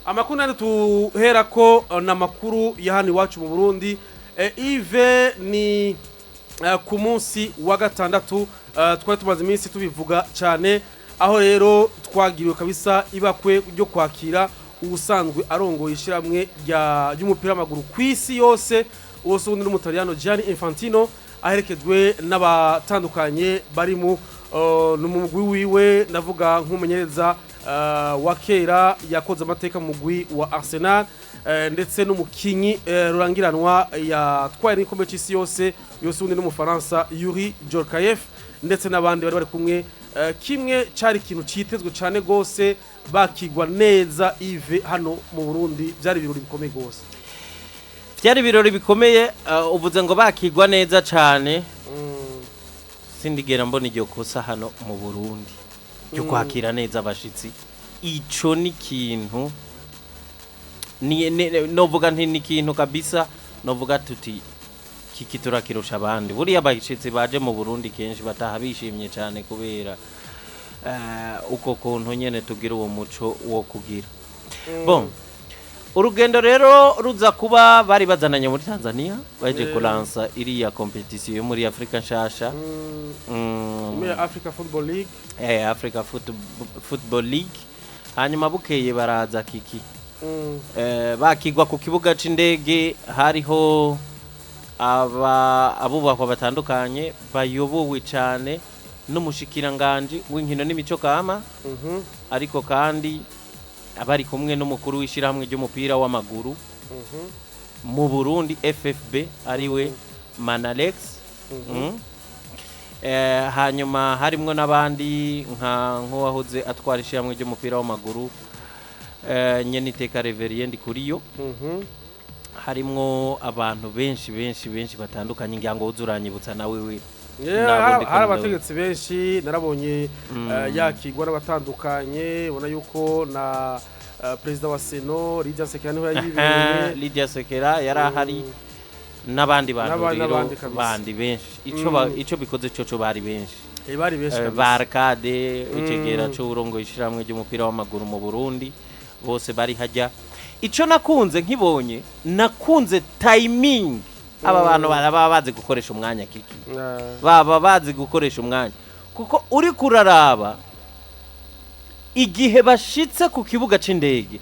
Amakuru nandi tuhera ko ni amakuru ya hano iwacu mu Burundi. Yves, ni ku munsi wa gatandatu, twari tumaze iminsi tubivuga cyane, aho rero twagiriwe kabisa ibakwe ryo kwakira ubusanzwe arongoye ishyirahamwe ry'umupira w'amaguru ku isi yose, uwo si uwundi n'Umutaliyano Gianni Infantino, aherekejwe n'abatandukanye bari mu n'umugwi wiwe. Ndavuga nk'umumenyereza wa kera yakoze amateka mu mugwi wa Arsenal, ndetse n'umukinyi rurangiranwa yatwaye n'igikombe cy'isi yose, yose uwundi n'Umufaransa Youri Djorkaeff, ndetse n'abandi bari bari kumwe. Kimwe cari ikintu citezwe cane gose, bakigwa neza. Yves, hano mu Burundi byari ibirori bikomeye gose. Byari ibirori bikomeye. Uvuze ngo bakigwa neza cyane. Sindigera mbona iryo kosa hano mu Burundi ryo kwakira neza abashitsi. Ico ni ikintu novuga nti ni ikintu kabisa novuga tuti kiki turakirusha abandi. Buriya abashitsi baje mu Burundi kenshi bataha bishimye cyane kubera uko kuntu nyene tugira uwo muco wo kugira. Bon, urugendo rero ruza kuba bari bazananye muri Tanzania baje kulansa iriya competition yo muri Afrika nshasha. Imwe ya Africa Football League. Africa Football League. Hanyuma bukeye baraza kiki. Bakigwa ku kibuga c'indege, hariho aba abubahwa batandukanye bayobowe cyane n'umushikiranganji w'inkino n'imico kama, ariko kandi abari kumwe n'umukuru w'ishyirahamwe ry'umupira w'amaguru mu Burundi, FFB, ariwe Manalex. Hanyuma harimwo n'abandi nka nk'uwahoze atwara ishyirahamwe ry'umupira w'amaguru, Nyeniteka Reverien Ndikuriyo. Harimwo abantu benshi benshi benshi batandukanye, ngira ngo uzuranyibutsa nawe we. Yeah, Nabo ndiko hari ndabona. abategetsi benshi narabonye yakigwa n'abatandukanye. Ubona yuko na perezida wa Seno Lydia Sekera niho yayibereye. Lydia Sekera yari ahari n'abandi bantu rero N'abandi kabisa. bandi benshi. Ico ico bikoze coco bari benshi. Bari benshi kabisa. Ba Arcade, icegera c'uwurongoye ishirahamwe ry'umupira w'amaguru mu Burundi, bose bari hajya. Ico nakunze nkibonye, nakunze timing. Aba bantu baraba bazi gukoresha umwanya kiki. Baba bazi gukoresha umwanya, kuko uri kuraraba igihe bashitse ku kibuga c'indege,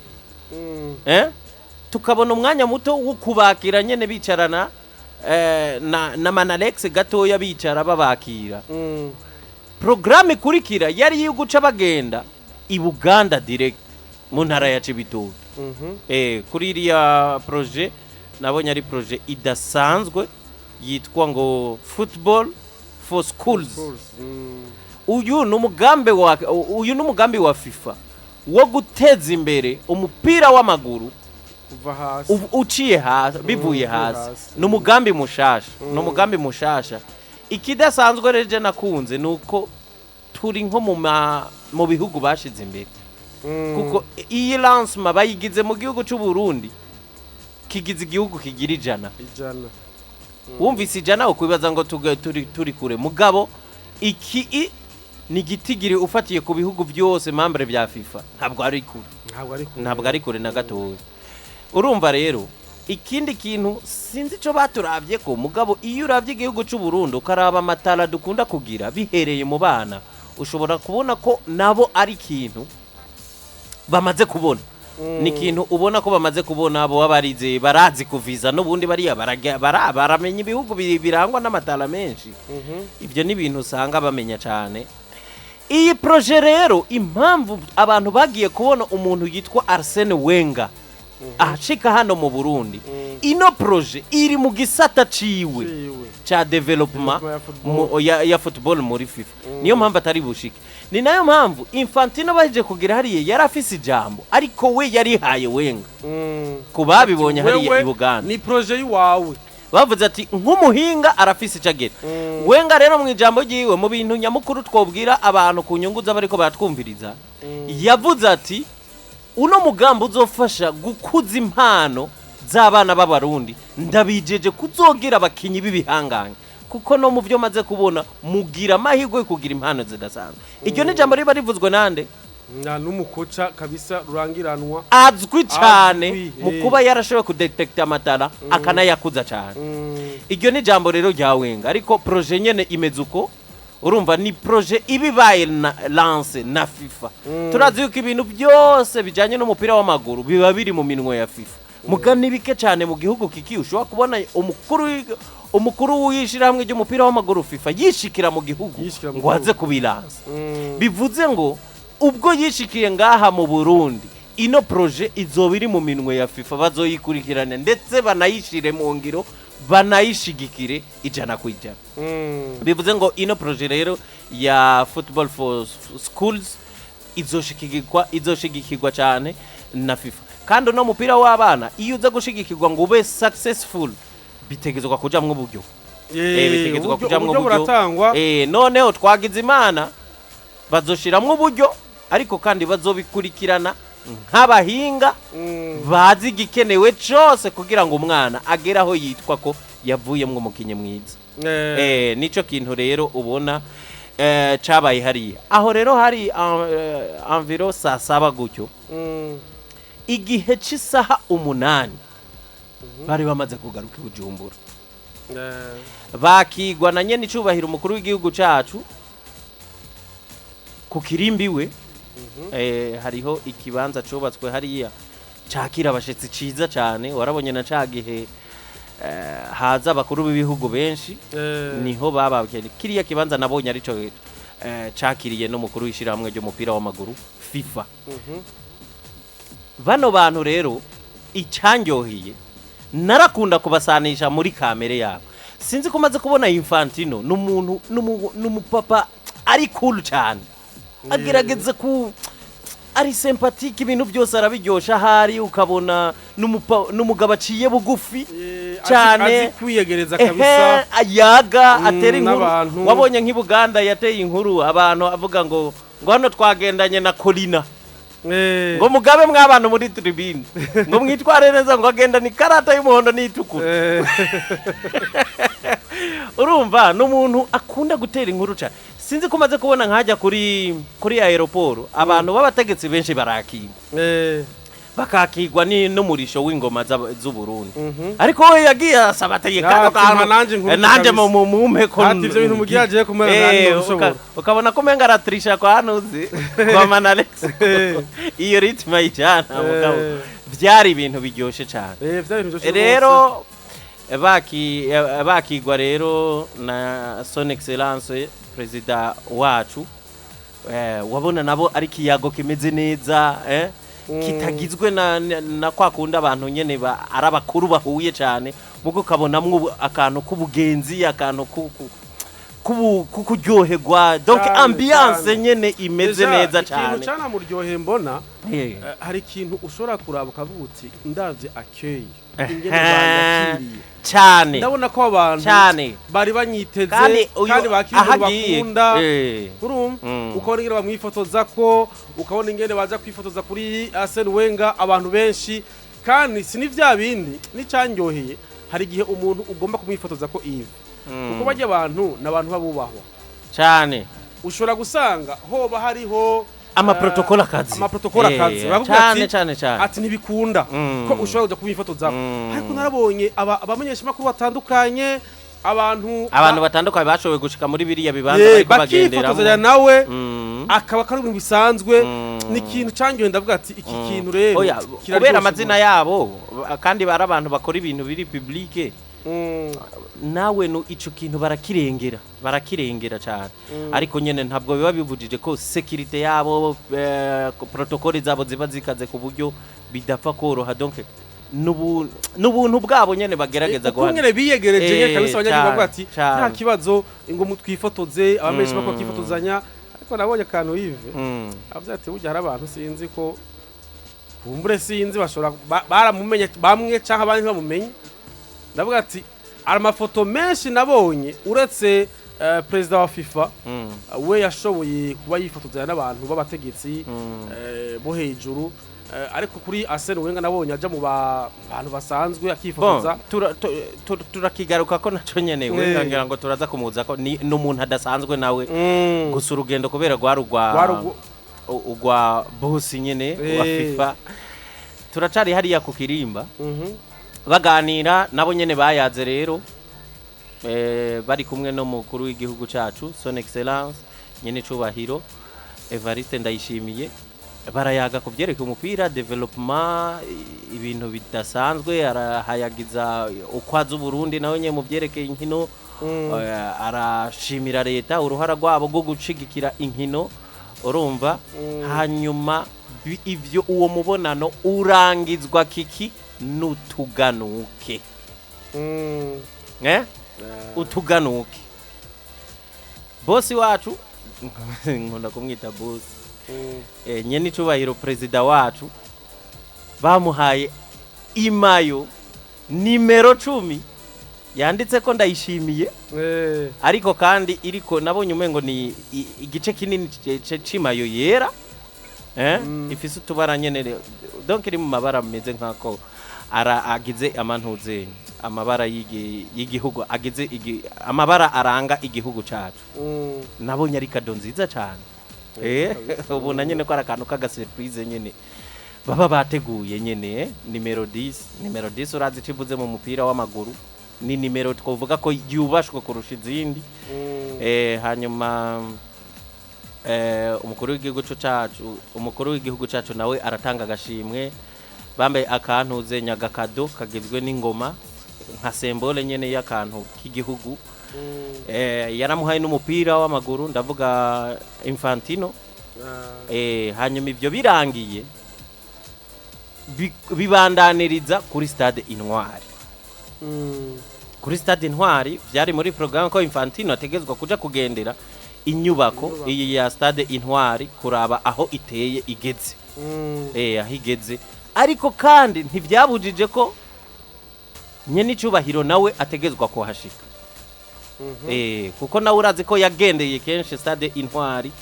Tukabona umwanya muto wo kubakira nyene bicarana na Manalex gatoya, bicara babakira. Programme ikurikira yari iyo guca bagenda i Buganda direct mu ntara ya Cibitoke. Kuri iriya projet nabonye ari projet idasanzwe yitwa ngo Football for Schools. Schools. Uyu ni umugambi wa FIFA wo guteza imbere umupira w'amaguru kuva hasi, uciye hasi, bivuye uvuye hasi. Hasi. Ni umugambi mushasha, ni umugambi mushasha. Ikidasanzwe rero je nakunze ni uko turi nko mu bihugu bashize imbere, kuko iyi lancement bayigize mu gihugu c'u Burundi kigize igihugu kigira 100. 100. Wumvise 100 ukwibaza ngo turi kure, mugabo iki ni igitigiri ufatiye ku bihugu byose membre bya FIFA, ntabwo ari kure. Ntabwo ari kure. Ntabwo ari kure na gatoya. Urumva rero ikindi kintu sinzi ico baturavye ko, mugabo iyo uravye igihugu c'u Burundi ukaraba amatara dukunda kugira bihereye mu bana, ushobora kubona ko nabo ari ikintu bamaze kubona. Ni ikintu ubona ko bamaze kubona. Abo baba barize barazi kuviza n'ubundi bariya baramenya ibihugu birangwa n'amatara menshi. Ibyo ni ibintu usanga bamenya cyane. Iyi projet rero, impamvu abantu bagiye kubona umuntu yitwa Arsene Wenger ashika hano mu Burundi, ino projet iri mu gisata ciwe Ciwe. ca development Development ya football. Ya football muri FIFA. Niyo mpamvu atari bushike. Ni nayo mpamvu Infantino baje kugira hariya yari afise ijambo, ariko we yarihaye Wenger. Ku babibonye hariya Wewe i Buganda, ni projet yiwawe. Bavuze ati nk'umuhinga arafise icyo agera. Wenger rero mu ijambo ryiwe, mu bintu nyamukuru twobwira abantu ku nyungu z'abariko baratwumviriza, yavuze ati uno mugambi uzofasha gukuza impano z'abana b'Abarundi, ndabijeje kuzogira abakinyi b'ibihangange, kuko no mu byo maze kubona mugira amahirwe yo kugira impano zidasanzwe. Iryo ni ijambo riba rivuzwe nande? Na n'umukoca kabisa rurangiranwa. Azwi cyane Azwi, mu kuba yarashoboye kudetekta amatara akanayakuza cyane. Iryo ni ijambo rero rya Wenger, ariko projet nyene imeze uko. Urumva ni projet iba ibaye na lancé na FIFA. Turazi yuko ibintu byose bijyanye n'umupira w'amaguru biba biri mu minwe ya FIFA. Muga ni bike cyane mu gihugu kiki ushobora kubona umukuru w'ishyirahamwe ry'umupira w'amaguru FIFA yishikira mu gihugu Yishikira mu ngo aze gihugu. kubiransa. Bivuze ngo ubwo yishikiye ngaha mu Burundi, ino projet izoba iri mu minwe ya FIFA, bazoyikurikirana ndetse banayishire mu ngiro, banayishigikire 100%. Bivuze ngo ino projet rero ya Football for Schools izoshigikirwa cyane na FIFA. Kandi uno mupira w'abana iyo uza gushigikirwa ngo ube successful, bitegezwa kujamwo uburyo. Bitegetswe kujamwo uburyo uburyo. Buratangwa. Noneho twagize Imana bazoshiramwo uburyo, ariko kandi bazobikurikirana nk'abahinga bazi igikenewe cose kugira ngo umwana agere aho yitwa ko yavuyemwo umukinyi mwiza. Nico kintu rero ubona cabaye hariya. Aho rero hari environ saa 7 gutyo. Igihe c'isaha 8 bari bamaze kugaruka i Bujumbura. Bakigwa na nyene icubahiro umukuru w'igihugu cacu ku kirimbi we. Hariho ikibanza cubatswe hariya cakira abashitsi ciza cane, warabonye na ca gihe haza abakuru b'ibihugu benshi. Niho bababwiye kiriya kibanza nabonye arico cakiriye n'umukuru w'ishirahamwe ry'umupira w'amaguru FIFA. Bano bantu rero icyanyohiye, narakunda kubasanisha muri kamere yabo. Sinzi ko umaze kubona Infantino, ni umuntu n'umupapa ari cool cyane, agerageza ku ari sympathique, ibintu byose arabiryosha, ahari ukabona n'umugabo aciye bugufi cyane. Azi kwiyegereza kabisa. Ayaga atera inkuru. N'abantu. Wabonye nk'i Buganda yateye inkuru abantu avuga ngo hano twagendanye na Colina, ngo mugabe mw'abantu muri tribune, ngo mwitware neza, ngo agenda ni karata y'umuhondo n'itukura. Urumva ni umuntu akunda gutera inkuru cyane. Sinzi ko umaze kubona nkajya kuri aéroport, abantu b'abategetsi benshi barakirwa, bakakirwa n'umurisho w'ingoma z'Uburundi. Ariko we yagiye asaba ati Ah, kano ati, kantu mpa nanje inkuru nanje kabisa. mu mumpe ko Ati, ivyo bintu mugiye agiye kumera nanje nobishobora. Ukabona ko umenga aratirisha kwa hanuzi kwa Manalex, iyo rythme ayijana mugabo. Byari ibintu biryoshe cyane. Vya bintu byose. Rero bakigwa rero na Son Excellence perezida wacu, wabona nabo ari ikiyago kimeze neza, kitagizwe na kwa kundi abantu nyene ari abakuru bahuye cyane, mugo ukabonamwo akantu k'ubugenzi, akantu kuryoherwa, donc Cane, ambiance cane. nyene imeze Déjà, neza ikintu cyane. canamuryoheye mbona, hari ikintu ushobora kuraba ukavuga uti ndavye accueil, ingene banyakiriye, cyane ndabona ko abantu cyane bari banyiteze kandi uyu kandi bakira aho umuntu agiye bakunda. Urumva, ukabona ingene bamwifotoza ko, ukabona ingene baza kwifotoza kuri Arsene Wenger abantu benshi. Kandi si ni vya bindi n'icyanyoheye, hari igihe umuntu ugomba kumwifotoza ko Yves, kuko bajya abantu n'abantu babubahwa. Cyane. Ushobora gusanga hoba hariho Amaprotocole akazi. Amaprotocole akazi. Barakubwira cyane ati, cyane cyane. Ati ntibikunda ko ushobora kuja kumwifotoza. Ariko narabonye abamenyeshamakuru batandukanye, abantu abantu batandukanye bashoboye gushika muri biriya bibanza bariko bakifotozanya bagenderamo. Nawe akaba ari ibintu bisanzwe. Ni ikintu cyanyoye, ndavuga ati iki kintu rero Oya, kiraryoshe kubera amazina rwose. yabo, kandi bari abantu bakora ibintu biri public, nawe nu ico kintu barakirengera cyane. Ariko nyene ntabwo biba bivujije ko sécurité yabo, protocole zabo ziba zikaze ku buryo bidapfa koroha. Donc n'ubuntu bwabo nyene bagerageza Uko nyene biyegereje nyene kabisa, abanyagihugu bavuga ati nta kibazo, ngo mutwifotoze, abamenyesha bako bakifotozanya. Ariko nabonye akantu Yves avuze ati burya hari abantu, sinzi ko kumbure, sinzi, bashobora baramumenye bamwe canke abandi ntibamumenye. Ndavuga ati amafoto menshi nabonye, uretse perezida wa FIFA, we yashoboye kuba yifotozanya n'abantu b'abategetsi bo hejuru, ariko kuri Arsene Wenger nabonye aja mu bantu basanzwe Bon, akifotoza. Turakigaruka ko naco nyene we ngira ngo turaza kumuza ko ni umuntu adasanzwe nawe. Gusa urugendo kubera rwari urwa Rwari ugwa bosi nyene wa FIFA. Turacari hariya ku Kirimba. Baganira nabo nyene bayaze rero, bari kumwe no mukuru w'igihugu cacu, Son Excellence nyene cubahiro Evariste Ndayishimiye. Barayaga ku byerekeye umupira, développement, ibintu bidasanzwe. Arahayagiza ukwaza Uburundi nawe nyene mu byerekeye inkino. Arashimira leta uruhara rwabo rwo gushigikira inkino, urumva. Hanyuma ivyo uwo mubonano urangizwa kiki n'utuganuke. Eh? Utuganuke bosi wacu, nkunda kumwita bosi. Nyene icubahiro perezida wacu bamuhaye imayo nimero 10 yanditse ko Ndayishimiye. Ariko kandi iriko nabonye umengo ni igice kinini c'imayo yera, eh? Ifise utubara nyene donc iri mu mabara ameze nk'ako ara agize amantuze amabara y'igihugu agize amabara aranga igihugu cacu. Nabonye ari cadeau nziza cane. Ubona nyene ko ari akantu k'aga surprise nyene baba bateguye nyene, nimero 10, nimero 10 urazi ico ivuze mu mupira w'amaguru, ni nimero twovuga ko yubashwe kurusha izindi. Hanyuma umukuru w'igihugu cacu nawe aratanga agashimwe, bambaye akantuze nyagakado kagizwe n'ingoma nka symbole nyene y'akantu k'igihugu. Yaramuhaye n'umupira w'amaguru, ndavuga Infantino. Hanyuma ivyo birangiye bibandaniriza kuri Stade Intwari. Kuri Stade Intwari vyari muri programme ko Infantino ategezwa kuja kugendera inyubako Inyubako. iyi ya Stade Intwari, kuraba aho iteye igeze. Aho igeze, ariko kandi ntivyabujije ko nyene icubahiro nawe ategezwa kuhashika. Kuko nawe urazi ko yagendeye kenshi Stade Intwari,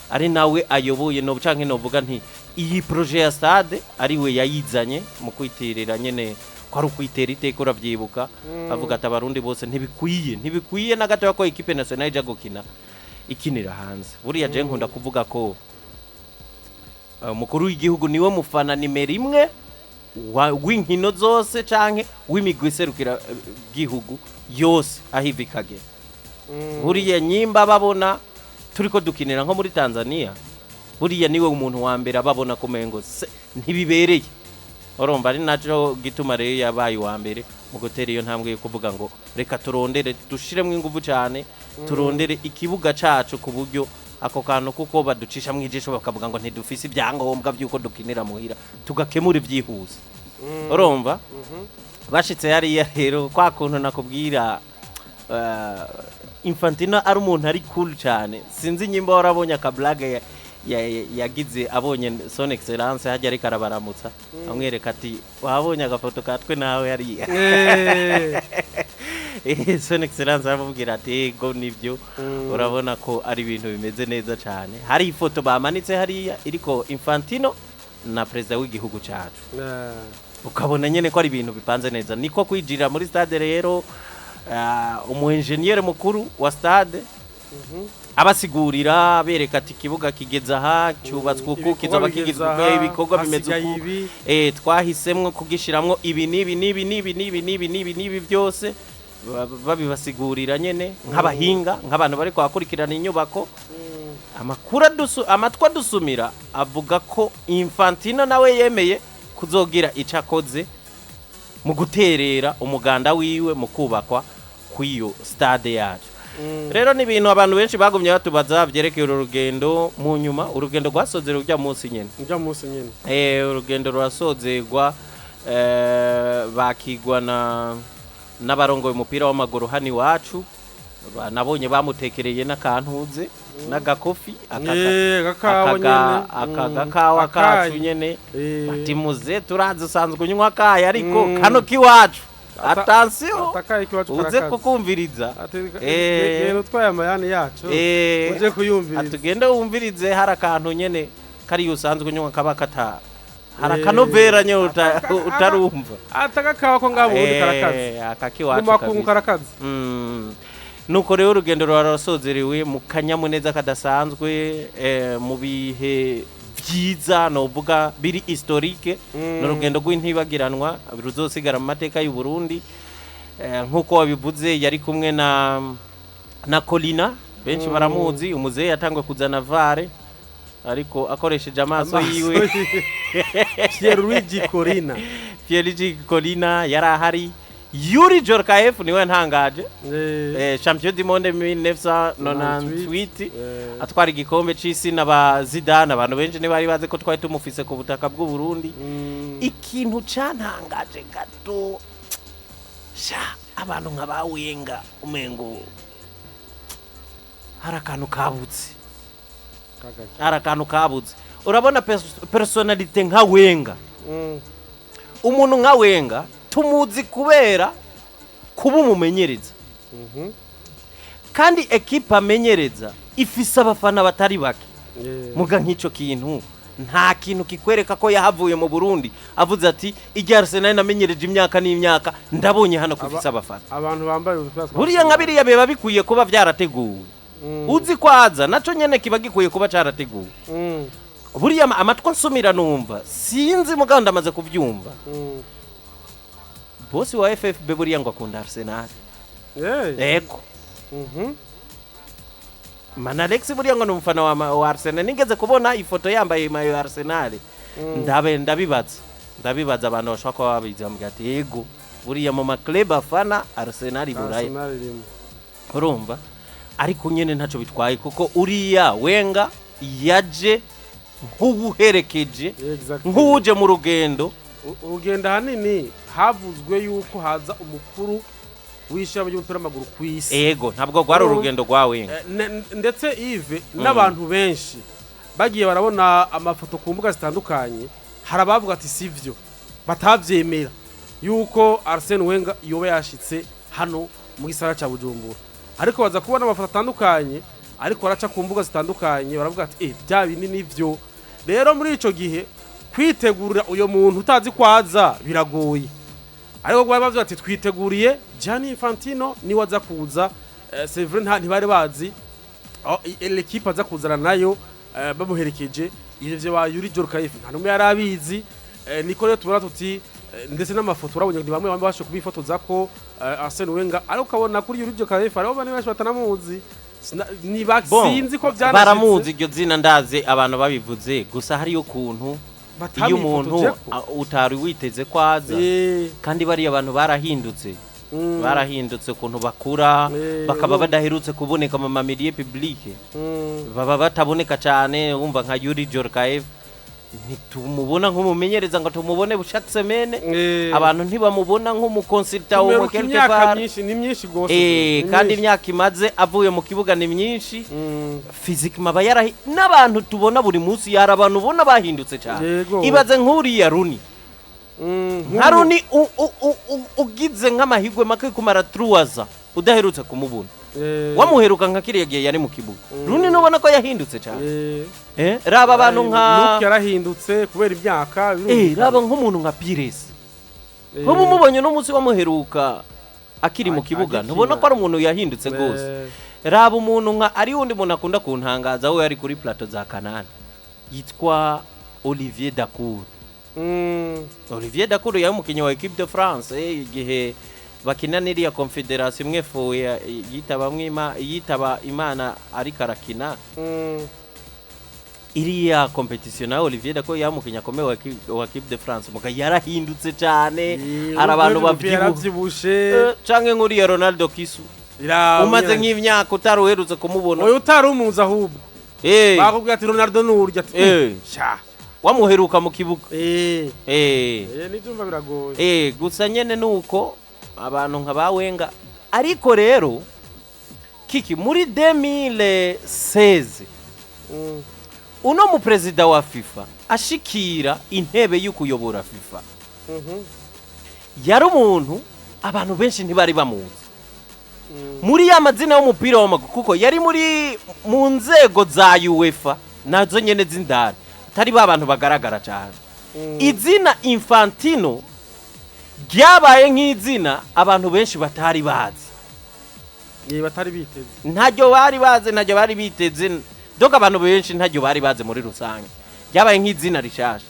ari nawe ayoboye no canke novuga nti iyi projet ya stade ari we yayizanye mu kwitirira nyene ko ari ukwitera iteka, uravyibuka. Avuga ati abarundi bose ntibikwiye na gato ko équipe nationale ija gukina ikinira hanze. Buriya je nkunda kuvuga ko umukuru w'igihugu niwe mufana nimero imwe w'inkino zose canke w'imigwi iserukira gihugu yose aho iva ikagera. Buriya nyimba babona turiko dukinira nko muri Tanzania, buriya niwe umuntu wa mbere ababona ko umengo ntibibereye, urumva. Ari naco gituma rero yabaye uwa mbere mu gutera iyo ntambwe yo kuvuga ngo reka turondere, dushiremo ingufu cyane, turondere ikibuga cacu, ku buryo ako kantu kuko baducisha mu ijisho bakavuga ngo ntidufise ibyangombwa by'uko dukinira muhira, tugakemura ibyihuse, urumva. Bashitse hariya rero, kwa kuntu nakubwira Infantino ari umuntu ari cool cyane. Sinzi nyimba warabonye akablague yagize abonye Son Excellence hajya ariko arabaramutsa, amwereka ati wabonye agafoto katwe nawe hariya. Son Excellence aramubwira ati ego nibyo. Urabona ko ari ibintu bimeze neza cyane. Hari ifoto bamanitse hariya iriko Infantino na perezida w'igihugu cyacu. Ukabona nyene ko ari ibintu bipanze neza. Niko kwijirira muri stade rero, umu engineer mukuru wa stade abasigurira, bereka ati ikibuga kigeze aha, cyubatswe uku, Ibikorwa kizoba bigeze kigizwe uku, aha, ibikorwa bimeze hasigaye uku. ibi. Twahisemwo kugishiramwo ibi n'ibi n'ibi n'ibi n'ibi n'ibi n'ibi n'ibi byose. Babibasigurira nyene nk'abahinga, nk'abantu bari kuhakurikirana inyubako. Amakuru amatwi adusumira avuga ko Infantino nawe yemeye kuzogira ico akoze mu guterera umuganda wiwe mu kubakwa kw'iyo stade yacu. Rero ni ibintu abantu benshi bagumye batubaza vyerekeye uru rugendo. Mu nyuma urugendo rwasozera urya munsi nyene. Ujya munsi nyine. Urugendo rurasozerwa, bakigwa na n'abarongoye umupira w'amaguru hano iwacu. Nabonye bamutekereye n'akantuze n'agakofi Agakawa nyene. Aka gakawa kacu Akayi. nyene. Bati muze, turazi usanzwe unywa akayi, ariko kano k'iwacu, attention, Atakaye kiwacu uze karakaze. kukumviriza. Ati genda utwaye amayani yacu uje kuyumviriza. Atugende wumvirize, hari akantu nyene kariya usanzwe unywa kaba kata hari akanovera nyene utarumva. Atagakawa ko ngaho ubundi karakaze. Aka Mu kiwacu makungu kabisa. karakaze. Nuko rero urugendo rwarasozerewe mu kanyamuneza kadasanzwe, mu bihe. vyiza, novuga biri historique. Ni urugendo rw'intibagiranwa ruzosigara mu mateka y'u Burundi. Nk'uko wabivuze, yari kumwe na Colina, benshi baramuzi, umuzehe yatangwe kuzana VAR ariko akoresheje amaso yiwe. Pierluigi Corina. Pierluigi Colina yari ahari. Yuri Djorkaeff niwe ntangaje, champion du monde 1998, atwara igikombe c'isi na ba Zidane. Abantu benshi ntibari bazi ko twari tumufise ku butaka bw'u Burundi. Ikintu cantangaje gato sha, abantu nka ba Wenger, umengo hari akantu kabutse. Kagaki. Hari akantu kabutse. Urabona personnalité nka Wenger, umuntu nka Wenger tumuzi kubera kuba umumenyereza, kandi ekipa amenyereza ifise abafana batari bake. Muga nk'ico kintu, nta kintu kikwereka ko yahavuye mu Burundi avuze ati: "Ijya Arsenal namenyereje imyaka n'imyaka, ndabonye hano ko ifise abafana." Abantu bambaye udupira twa Buriya nka biriya biba bikwiye kuba vyarateguwe. Uzi ko aza naco nyene kiba gikwiye kuba carateguwe. Buriya amatwi ansumira numva, sinzi mugabo ndamaze kuvyumva, bosi wa FFB buriya ngo akunda Arsenal. Ego. Manalex buriya ngo ni umufana wa Arsenal. Nigeze kubona ifoto yambaye maillot ya Arsenal. Ndabe ndabibaza abantu bashobora kuba babizi, bambwira ati: "Yego, buriya mu ma club afana Arsenal i Buraya." Arsenal irimo. Urumva, ariko nyene ntaco bitwaye, kuko uriya Wenger yaje nk'uwuherekeje, nk'uwuje mu rugendo. Urugendo ahanini havuzwe yuko haza umukuru w'ishami ry'umupira w'amaguru ku isi. Ego, ntabwo rwari urugendo rwa Wenger. Ndetse Yves, n'abantu benshi bagiye barabona amafoto ku mbuga zitandukanye, hari abavuga ati sivyo, batavyemera yuko Arsene Wenger yoba yashitse hano mu gisagara ca Bujumbura, ariko baza kubona amafoto atandukanye ariko baraca ku mbuga zitandukanye, baravuga ati: "Eh, bya bindi nivyo." Rero muri ico gihe kwitegurira uyo muntu utazi kwaza biragoye, ariko bari bavuze ati: "Twiteguriye Gianni Infantino niwe aza kuza." C'est vrai, ntibari bazi aho l'équipe aza kuzana nayo, bamuherekeje. Ivyo ba Yuri Djorkaeff nta numwe yari abizi. Niko rero tubona tuti ndetse n'amafoto urabonye ni bamwe bamwe bashoboye kubifotoza ko Arsene Wenger, ariko ukabona kuri Yuri Djorkaeff hariho bane benshi batanamuzi. Niba Bon, sinzi ko byanashitse. Baramuzi iryo zina, ndazi abantu babivuze, gusa hariyo ukuntu iyo umuntu Batamwifotojeko. Utari witeze ko aza, kandi bariya abantu barahindutse, barahindutse ukuntu bakura, bakaba badaherutse kuboneka mu ma milieux publics, baba bataboneka cyane. Wumva nka Yuri Djorkaeff ntitumubona nk'umumenyereza ngo tumubone chaque semaine. Abantu ntibamubona nk'umu consultant wo Tumeruka quelque imyaka part. myinshi, ni myinshi gose. Ni Kandi myinshi. imyaka imaze avuye mu kibuga ni myinshi. Physiquement aba yarahi n'abantu tubona buri munsi, yari abantu ubona bahindutse cyane. Ibaze nk'uriya Rooney, nka Rooney ugize nk'amahirwe make kumara 3 ans udaherutse kumubona, wamuheruka nka kiriya gihe yari mu kibuga. Rooney nubona ko yahindutse cyane. Raba abantu nka Luke yarahindutse kubera imyaka, birumvikana. Raba nk'umuntu nka Pires, nk'ubu umubonye no munsi wamuheruka akiri mu kibuga, agikina. ntubona ko ari umuntu yahindutse rwose. Raba umuntu nka ari wundi muntu akunda kuntangaza, we yari kuri plateau za Canal, yitwa Olivier Dacourt. Olivier Dacourt yari umukinnyi wa Equipe de France, igihe bakina n'iriya confederation imwe fuye yitaba mwima yitaba Imana ariko arakina iriya compétition. Nawe Olivier Dacourt yari umukinnyi akomeye wa Equipe de France, muga yarahindutse cyane. Hari abantu Olivier babyibuha yaravyibushe. Canke nk'uriya Ronaldo Kisu, umaze nk'imyaka utari uherutse kumubona. Oya, utari umuzi ahubwo. Bakubwira ati: "Ronaldo nurya," ati: "Sha." Wamuheruka mu kibuga. Nibyumva biragoye. Gusa nyene nuko abantu nka ba Wenger. Ariko rero kiki, muri 2016, uno mu perezida wa FIFA ashikira intebe yo kuyobora FIFA, yari umuntu abantu benshi ntibari bamuzi muri ya mazina y'umupira w'amaguru, kuko yari muri mu nzego za UEFA nazo nyene z'indani, atari ba bantu bagaragara cyane. Izina Infantino ryabaye nk'izina abantu benshi batari bazi. Batari biteze. Ntaryo bari bazi, ntaryo bari biteze. Donc abantu benshi ntaryo bari bazi muri rusange. Ryabaye nk'izina rishasha.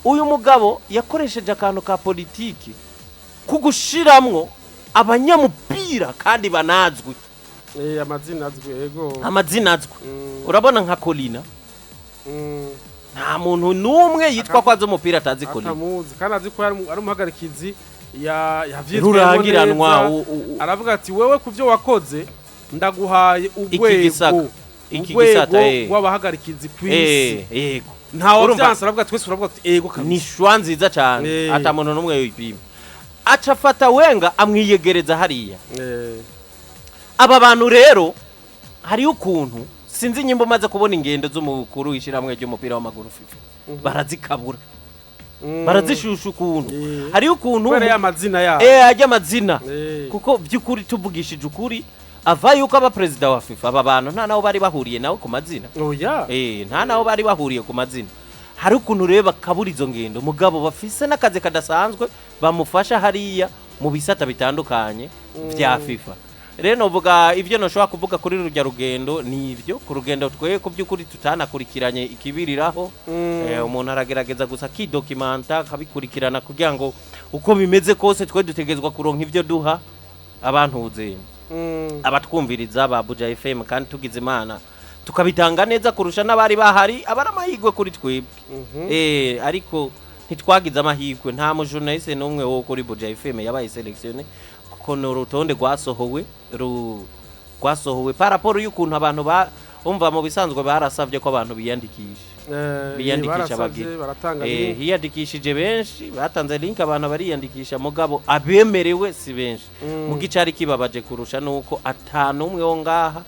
Uyu mugabo yakoresheje akantu ka politiki kugushiramwo abanyamupira kandi banazwi. Amazina azwi, ego. Amazina azwi. Urabona nka Colina, nta muntu n'umwe yitwa ko azi umupira atazi Colina. Atamuzi kandi azi ko ari umuhagarikizi yavyitwayemwo Rurangiranwa. neza. Aravuga ati: "Wewe ku byo wakoze ndaguhaye urwego Gisata. Iki urwego gisata, eh. rw'abahagarikizi ku isi." Yego. Ntawe Urumva? vyanse, aravuga twese, uravuga ati ego Ni kabisa. shwa nziza cyane. Ata muntu n'umwe yoyipima, aca afata Wenga amwiyegereza hariya. Aba bantu rero hariyo ukuntu, sinzi nyimba umaze kubona ingendo z'umukuru w'ishyirahamwe ry'umupira w'amaguru FIFA, barazikabura, barazishusha ukuntu. Hariyo ukuntu Kubera ya mazina yabo. Ajya amazina. Kuko by'ukuri, tuvugishije ukuri, ava yuko aba perezida wa FIFA, aba bantu nta naho bari bahuriye nawe ku mazina. Oya. Nta naho bari bahuriye ku mazina. Hari ukuntu rero bakabura izo ngendo, mugabo bafise n'akazi kadasanzwe bamufasha hariya mu bisata bitandukanye vya FIFA. Rero novuga ivyo noshobora kuvuga kuri rurya rugendo ni ivyo ku rugendo twe ku by'ukuri tutanakurikiranye ikibiriraho. Umuntu aragerageza gusa akidokimanta, akabikurikirana kugira ngo uko bimeze kose twe dutegerezwa kuronka ivyo duha abantuze, abatwumviriza ba Buja FM, kandi tugize Imana tukabitanga neza kurusha n'abari bahari, aba ari amahirwe kuri twebwe. Ariko ntitwagize amahirwe, nta mujournaliste n'umwe wo kuri Buja FM yabaye sélectionné, kuko ni urutonde rwasohowe rwasohowe par rapport y'ukuntu abantu ba umva mu bisanzwe barasavye ko abantu biyandikisha, biyandikisha. Barasavye, Bagira baratanga link. Hiyandikishije benshi, batanze link, abantu bariyandikisha, mugabo abemerewe si benshi. Mu gicari kibabaje kurusha nuko atanu umwe wo ngaha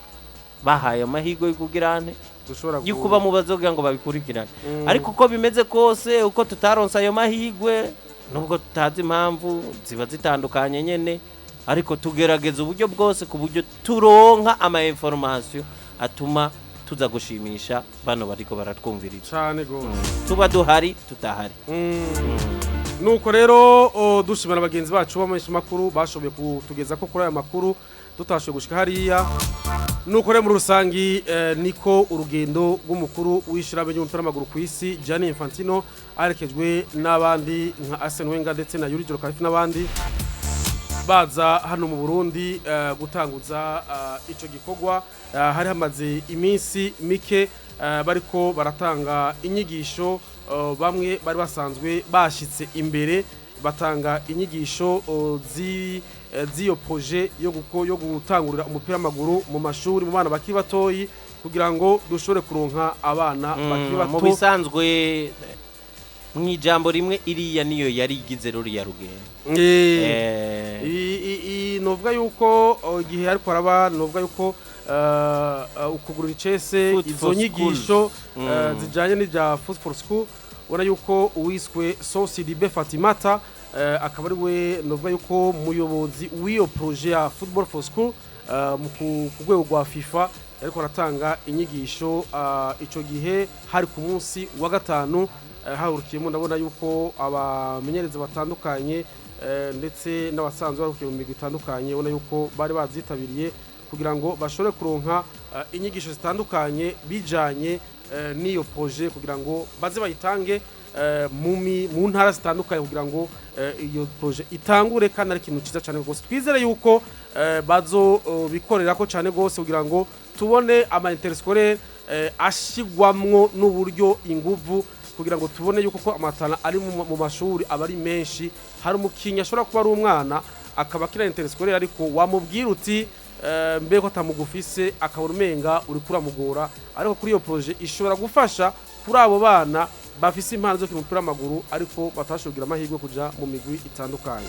bahaye amahirwe yo kugira ante Dushobora yo kuba mu bazogira ngo babikurikirane. Ariko uko bimeze kose, uko tutaronse ayo mahirwe, nubwo tutazi impamvu ziba zitandukanye nyene, ariko tugerageza uburyo bwose ku buryo turonka ama information atuma tuza gushimisha bano bariko baratwumviriza. Cane gose. Tuba duhari tutahari. Nuko rero dushimira bagenzi bacu b'amenshi makuru bashoboye kutugeza ko kuri aya makuru tutashoboye gushika hariya. Nuko rero muri rusangi niko urugendo rw'umukuru w'ishirahamwe ry'umupira w'amaguru ku isi Gianni Infantino, aherekejwe n'abandi nka Arsene Wenger ndetse na Yuri Djorkaeff n'abandi, baza hano mu Burundi gutanguza ico gikorwa. Hari hamaze iminsi mike bariko baratanga inyigisho. Bamwe bari basanzwe bashitse imbere batanga inyigisho z'iyo projet yo gutangurira umupira w'amaguru mu mashuri, mu bana bakiri batoyi, kugira ngo dushobore kuronka abana bakiri Mu bato. bisanzwe, mu ijambo rimwe, iriya niyo yari igize ruriya rugendo. Novuga yuko igihe ariko araba, novuga yuko ukugurura icese Foot izo for nyigisho Schools. Zijanye n'ibya Foot for School, ubona yuko uwiswe So Sidibe Fatimata, akaba ari we novuga yuko muyobozi w'iyo projet ya Football for School ku rwego rwa FIFA, ariko aratanga inyigisho. Ico gihe hari ku munsi wa gatanu, hahurikiyemo ndabona yuko abamenyereza batandukanye ndetse n'abasanzwe barukiye mu migwi itandukanye, ubona yuko bari bazitabiriye kugira ngo bashobore kuronka inyigisho zitandukanye bijanye n'iyo projet, kugira ngo baze bayitange mu ntara zitandukanye, kugira ngo iyo projet itangure. Kandi ari ikintu cyiza cyane rwose, twizere yuko bazo bikorera ko cyane rwose kugira ngo tubone ama interscolaire ashigwamwo n'uburyo inguvu, kugira ngo tubone yuko ko ama talent ari mu mashuri aba ari menshi. Hari umukinnyi ashobora kuba ari umwana akaba akina interscolaire, ariko wamubwira uti mbe ko atamugufise, akabona umenga uri kuramugora. Ariko kuri iyo projet ishobora gufasha kuri abo bana bafise impano zo gukina umupira w'amaguru ariko batashoboye kugira amahirwe yo kuja mu migwi itandukanye.